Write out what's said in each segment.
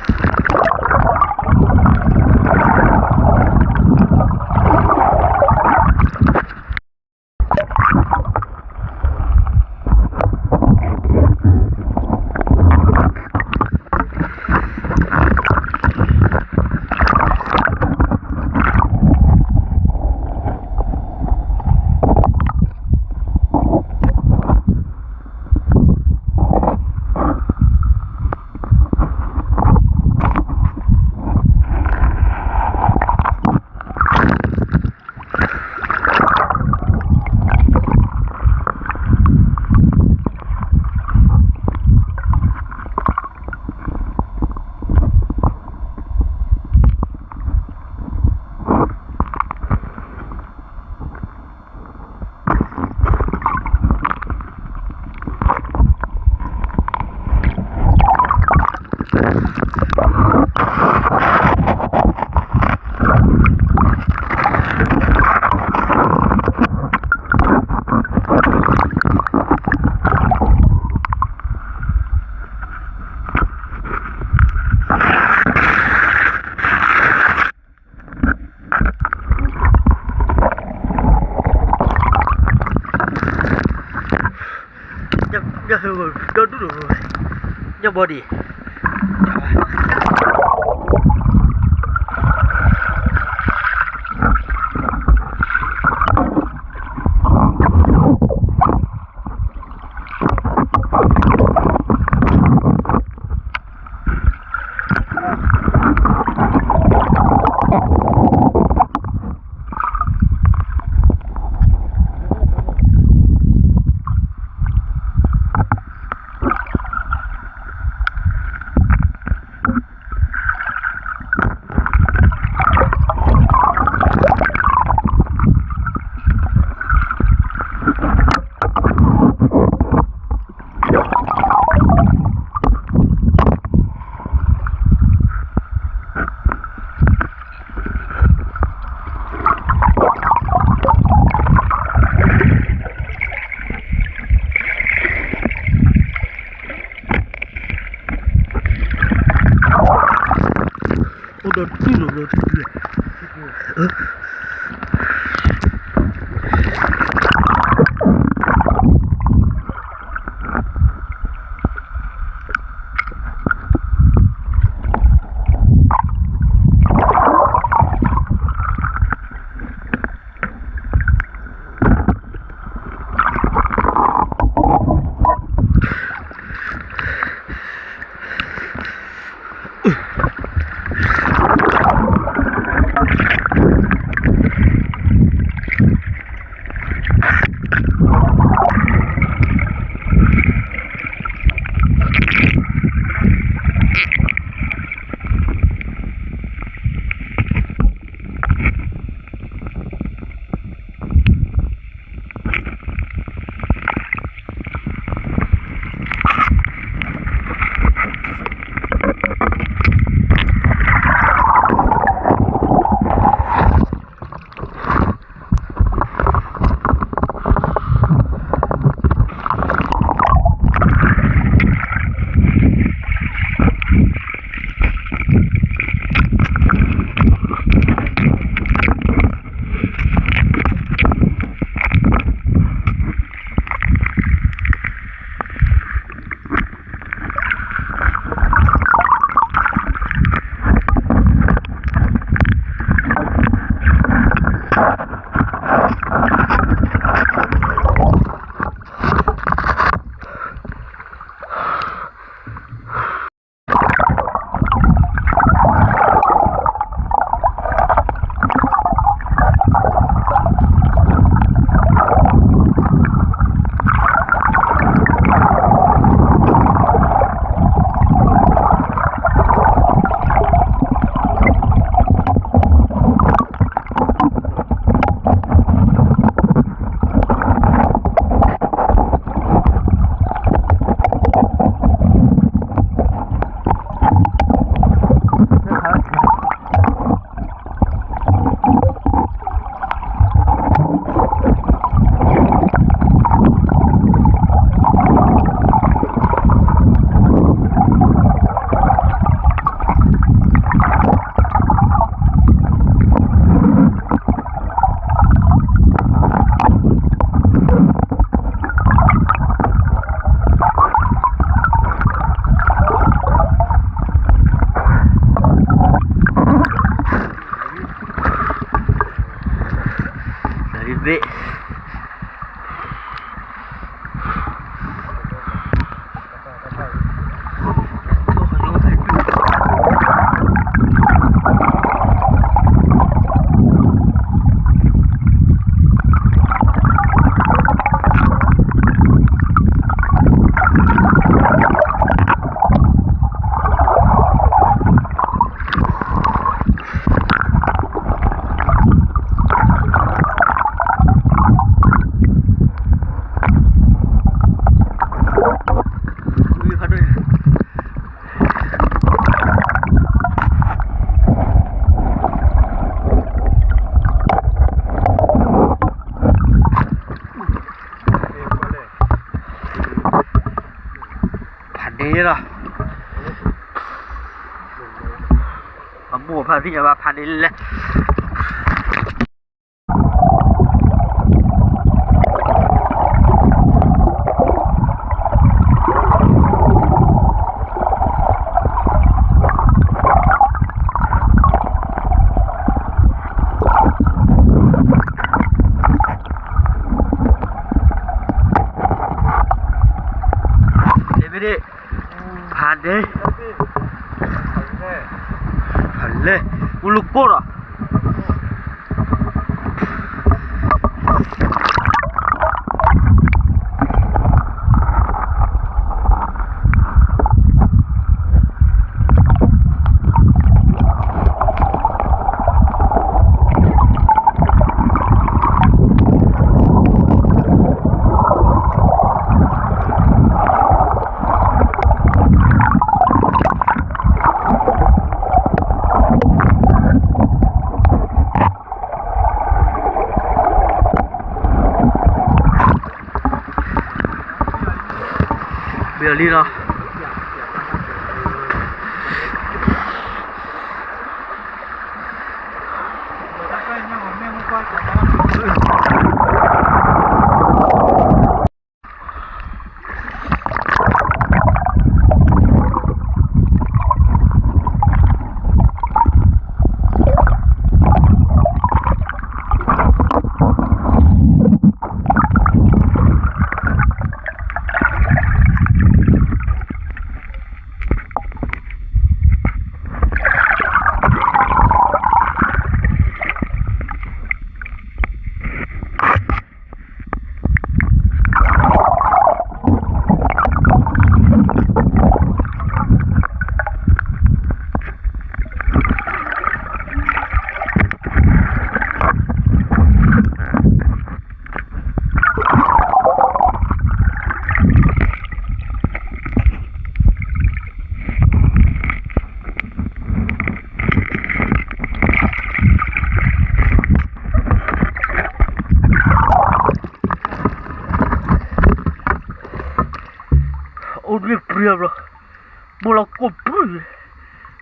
ဒီဒူၣ်ဒီး ညၣ်ဘီဒံး အိၣ်ဒီးတံၢ်လိာ်ဘျီတံၢ်လဲၣ်. ကဲလီၤ, အမိၢ်ဖးသံၣ်ညါဘၣ်ဖးန့ၣ်လဲၣ်. ဖးဒ့, ဖးလဲၢ်, အိၣ်လၢကိၢ်ဒီး ဘၣ်လံလီၤ.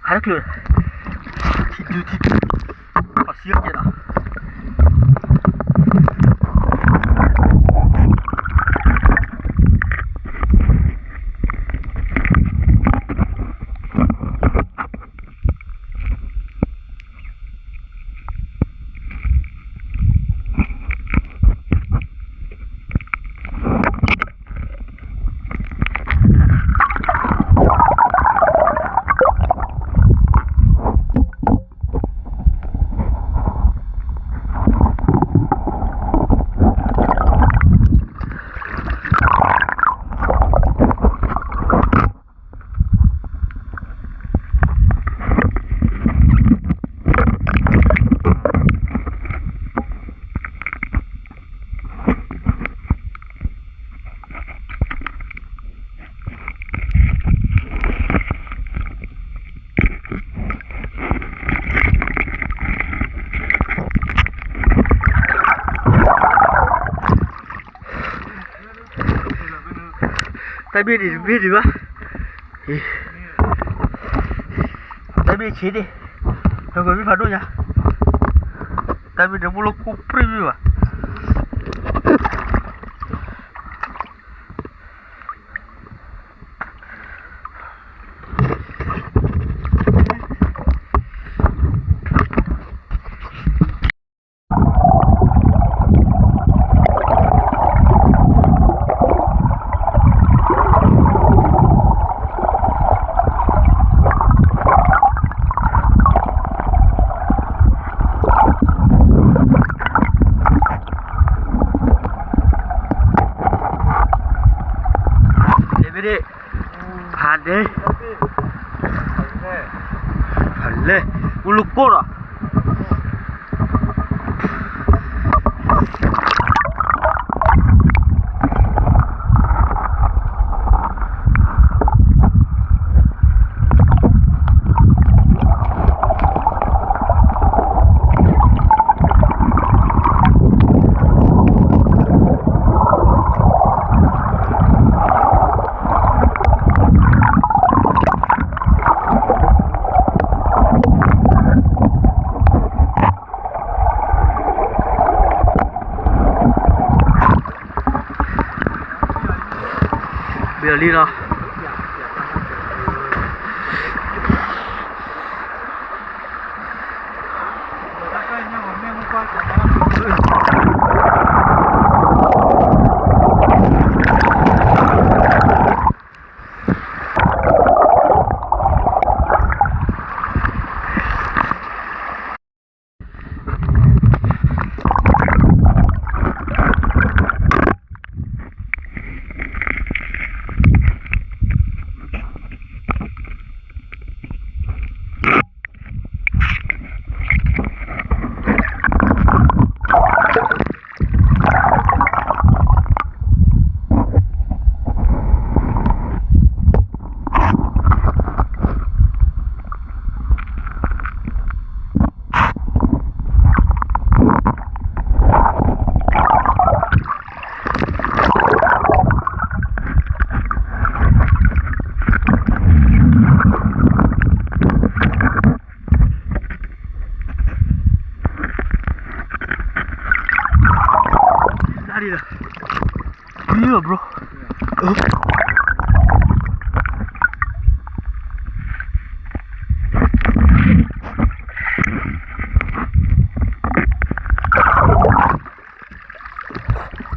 အိၣ်ဒွဲၣ်ပြံဘျီ, ဘိလီၤကိၢ်ပြံ, ဟးတချုး, ထံဒုထံဒု, အီၣ်စံကဲဒီး တၢ်ဘ့ၣ်ဒံးတဘ့ၣ်ဒံးဘၣ်, တၢ်ဘ့ၣ်ဆံးဒံး, ပကဘ့ၣ်ဖးဒိၣ်ညါ, တၢ်ဘ့ၣ်ဒံးဘိလီၤကိၢ်ပြံဘၣ်. ဖးဒ့, ဖးလဲၢ်, အိၣ်လၢကိၢ်ဒီး လီၤ.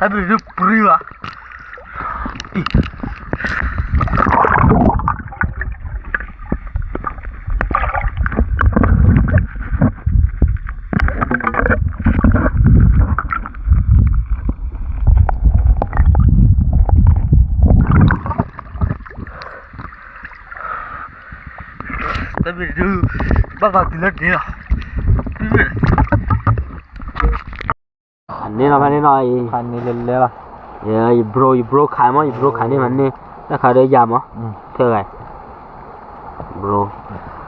တၢ်ဒ်လီၤ, ဒ်လီၤ bro. တၢ်ဘံၣ်ဒုးပြံဘၣ်. တၢ်ဘံၣ်ဒုး ဘၣ်သးတုၤလၢန့ၣ်လီၤ. ဖးန့ၢ်လီၤ ဖးန့ၢ်လီၤအံၤ, ဖးန့ၢ်လၢလၢလီၤ. ယ bro ယ bro ခးမး ယ bro ခးန့ၢ်ဖးန့ၢ်, တၢ်ခးဒီးယၤမး, ထဲဂၤ bro,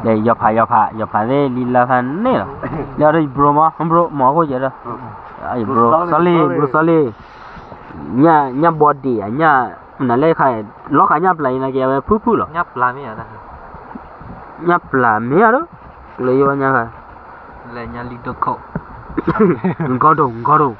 ဒီးယီၤဖး ယီၤဖး ယီၤဖးသ့ၣ်လံလၢဖးန့ၢ်လီၤ. လၢအီၤဒီးယ bro မး bro မၤအဃိယဲဒီး, ယ bro sorry bro sorry, ညၣ် ညၣ် body အညၣ်, မနုၤလဲၣ်ခါ, လီၤခးညၣ်ပျၢ်အံၤနာ်က့ အဝဲဖုၣ်ဖုၣ်လီၤ. ညၣ်ပျၢ်မ့ၢ်ဧါဒီး, ကျၢၤယိညါခါ, လဲၤညါလံဒိခိၣ်, ငီဒိၣ် ငီဒိၣ်.